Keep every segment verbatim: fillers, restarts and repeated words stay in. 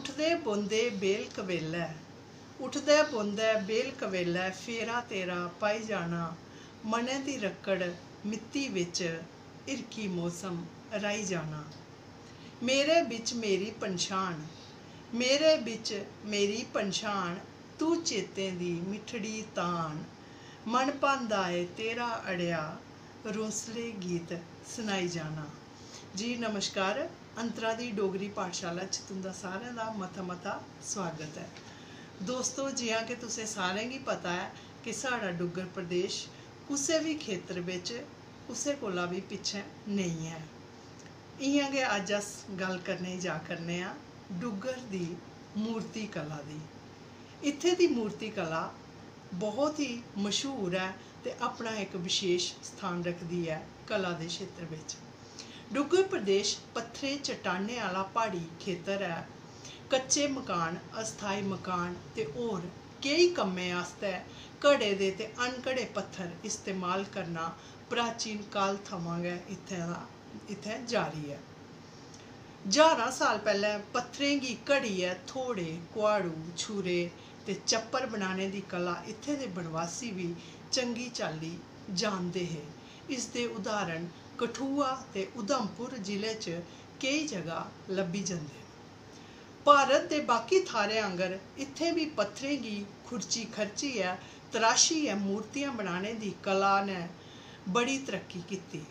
उठदे बौंह्दे बेल कबेलै, उठदे बौंह्दे बेल कबेलै, फेरा तेरा पाई जाना, मनै दी रक्कड़ मित्ती बिच हिरकी मौसम राही जाना। मेरे बिच मेरी पंछान, मेरे बिच मेरी पंछान, तू चेतें दी मिठड़ी तान, मन भांदा ऐ तेरा अड़ेआ, रोंसले गीत सनाई जाना। जी नमस्कार, अंतरा दी डोगरी पाठशाला च तुं'दा सारें दा मता मता स्वागत ऐ। दोस्तो, जि'यां कि तुसें सारें गी पता ऐ कि साढ़ा डुग्गर प्रदेश कुसै बी खेतर बिच कुसै कोला बी पिच्छें नेईं ऐ। इ'यां गै अज्ज अस गल्ल करने जा करने आं डुग्गर दी मूर्ति कला दी। इत्थै दी मूर्ति कला बहुत ही मशहूर ऐ ते अपना इक विशेष स्थान रखदी ऐ कला दे क्षेत्र बिच। डुग्गर प्रदेश पत्थरें चट्टानें आह्ला प्हाड़ी खेतर ऐ। कच्चे मकान, अस्थाई मकान ते होर केई कम्में आस्तै घड़े दे ते अनघड़े पत्थर इस्तेमाल करना प्राचीन काल थमां गै इत्थें दा, इत्थें जारी ऐ। ज्हारां साल पैह्लें पत्थरें गी घड़ियै थोड़े, कुहाड़ू, छूरे ते चप्पर बनाने दी कला इत्थें दे बनवासी बी चंगी चाल्ली जानदे हे। इसदे उदाहरण कठुआ ते उधमपुर जिले च केई जगह लब्भी जंदे न। भारत दे बाकी थाह्रें आंगर इत्थें बी पत्थरें गी खुरची खरचियै, तराशियै मूर्तियां बनाने दी कला ने बड़ी तरक्की कीती।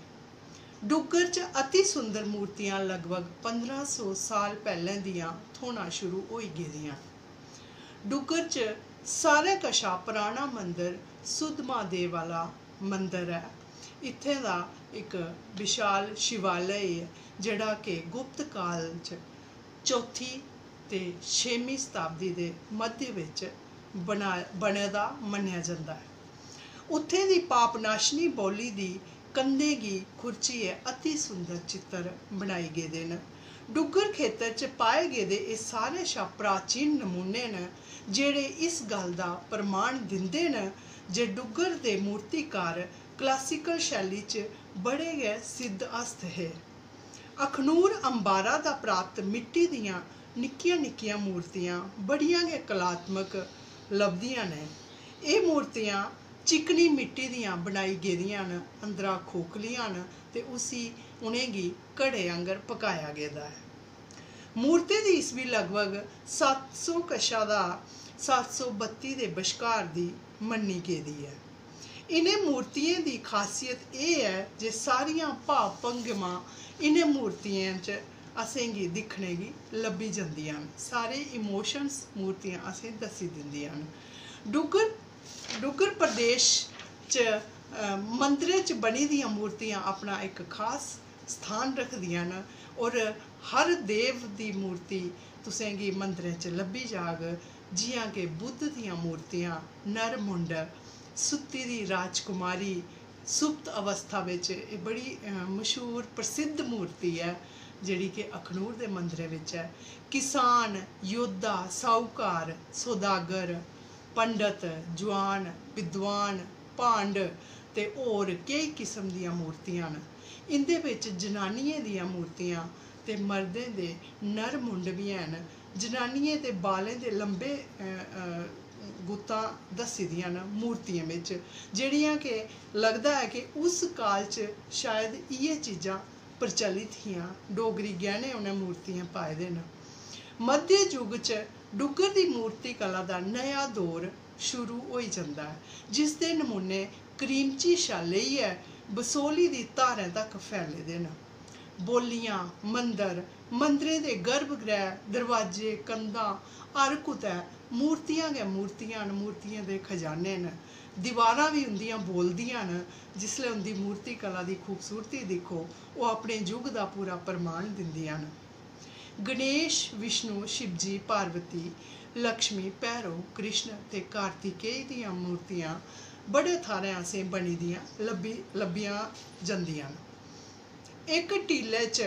डुग्गर च अति सुंदर मूर्तियां लगभग पंदरां सौ साल पैह्लें दियां थ्होना शुरू होई गेदियां न। डुग्गर च सारें कशा पराना मंदर सुद्धमहादेव आह्ला मंदर ऐ। इत्थें दा इक विशाल शिवालय ऐ, जेह्ड़ा कि गुप्त काल च चौथी ते छेमीं शताब्दी दे मध्य बिच बना-, बने दा मन्नेआ जंदा ऐ। उत्थें दी पापनाशनी बौली दी कंधें गी खुरचियै अति सुंदर चित्तर बनाई गेदे न। डुग्गर खेतर च पाए गेदे एह् सारें शा प्राचीन नमूने न, जेह्ड़े इस गल्ल दा प्रमाण दिंदे न जे डुग्गर दे मूर्तिकार classical शैली च बड़े गै सिद्ध हस्त हे। अखनूर अंबारा दा प्राप्त मिट्टी दियां निक्कियां निक्कियां मूर्तियां बड़ियां गै कलात्मक लभदियां न। एह् मूर्तियां चिकनी मिट्टी दियां बनाई गेदियां न, अंदरा खोखलियां न ते उसी, उ'नेंगी घड़े आंगर पकाया गेदा ऐ। मूर्ति दी ईस्वी लगभग सत्त सौ कशा दा सत्त सौ बत्ती दे बश्कार दी मन्नी गेदी ऐ। इ'नें मूर्तियें दी खासियत एह् ऐ जे सारियां भाव भंगिमां इ'नें मूर्तियें च असेंगी दिक्खने गी लब्भी जंदियां न। सारे emotions मूर्तियां असें दस्सी दिंदियां न। डुग्गर, डुग्गर प्रदेश च, अ, मंदरें च बनी दियां मूर्तियां अपना इक खास स्थान रखदियां न और हर देव दी मूर्ति तुसेंगी मंदरें च लब्भी जाग, जि'यां के बुद्ध दियां मूर्तियां, नरमुंड, सुत्ती दी राजकुमारी, सुप्त अवस्था बिच एह् बड़ी, अ, मशहूर प्रसिद्ध मूर्ति ऐ, जेह्ड़ी कि अखनूर दे मंदरें बिच ऐ। किसान, योद्धा, साहूकार, सौदागर, पंडत, जुआन, विद्वान, भांड ते होर केई किस्म दियां मूर्तियां न। इं'दे बिच जनानियें दियां मूर्तियां ते मर्दें दे नरमुंड बी हैन। जनानियें दे बालें दे लम्बे, अ, अ, गुत्तां दस्सी दियां न मूर्तियें बिच, जेह्ड़ियां के लगदा ऐ कि उस काल च शायद इ'यै चीजां प्रचलित हियां। डोगरी गैह्ने उ'नें मूर्तियें पाए दे न। मध्य युग च डुग्गर दी मूर्ति कला दा नया दौर शुरू होई जंदा ऐ, जिसदे नमूने क्रीमची शा लेइयै बसोहली दी धारें तक फैले दे न। बौलियां, मंदर, मंदरें दे गर्भगृह, दरवाजे, कंधां, हर कुतै मूर्तियां गै मूर्तियां न, मूर्तियें दे खजाने न। दीवारां बी उं'दियां बोलदियां न। जिसलै उं'दी मूर्ति कला दी खूबसूरती दिक्खो, ओह् अपने युग दा पूरा प्रमाण दिंदियां न। गणेश, विष्णु, शिवजी, पार्वती, लक्ष्मी, भैरो, कृष्ण ते कार्तिकेय दियां मूर्तियां बड़े थाह्रें असें बनी दियां लब्भी, लब्भियां जंदियां न। इक टीले च,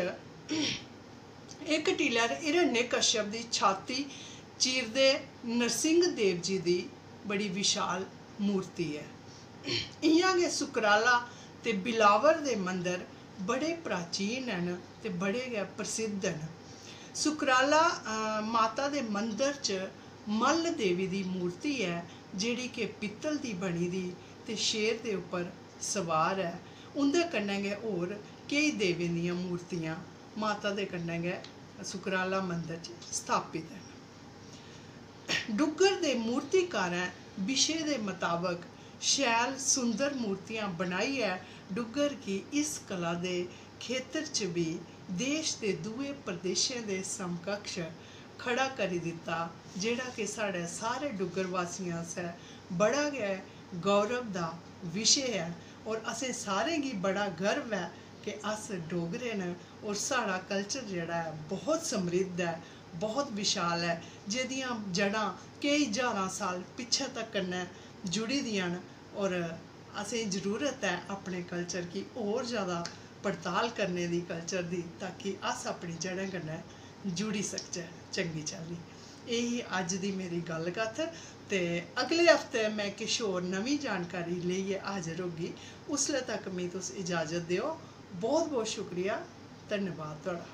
इक टीले पर हिरण्यकश्यप दी छाती चीरदे नरसिंह देव जी दी बड़ी विशाल मूर्ति ऐ। इ'यां गै सुकराला ते बिलावर दे मंदर बड़े प्राचीन न ते बड़े गै प्रसिद्ध न। सुकराला माता दे मंदर च मल्ल देवी दी मूर्ति ऐ, जेह्ड़ी के पित्तल दी बनी दी ते शेर दे उप्पर सवार ऐ। उं'दे कन्नै गै होर केई देवें दियां मूर्तियां माता दे कन्नै गै सुकराला मंदर च स्थापत न। डुग्गर दे मूर्तिकारें विशे दे मताबक शैल सुंदर मूर्तियां बनाइयै डुग्गर गी इस कला दे खेतर च बी देश दे दूए प्रदेशें दे समकक्ष खड़ा करी दित्ता, जेह्ड़ा कि साढ़े सारे डुग्गर वासियें आस्तै बड़ा गै गौरव दा विशे ऐ। और असें सारें गी बड़ा गर्व ऐ कि अस डोगरे न और साढ़ा कल्चर जेह्ड़ा ऐ बहुत समृद्ध ऐ, बहुत विशाल ऐ, जेह्दियां जड़ां केई ज्हारां साल पिच्छें तक कन्नै जुड़ी दियां न। और असें जरूरत ऐ अपने कल्चर गी होर ज़्यादा पड़ताल करने दी कल्चर दी, ताकि अस अपनी जड़ें कन्नै जुड़ी सकचै चंगी चाल्ली। एह् ही अज्ज दी मेरी गल्ल कत्थ। ते अगले हफ्ते में किश होर नमीं जानकारी लेइयै हाजर होगी। उसलै तक मी तुस इजाज़त देओ। बहुत बहुत शुक्रिया, धन्यवाद थुआढ़ा।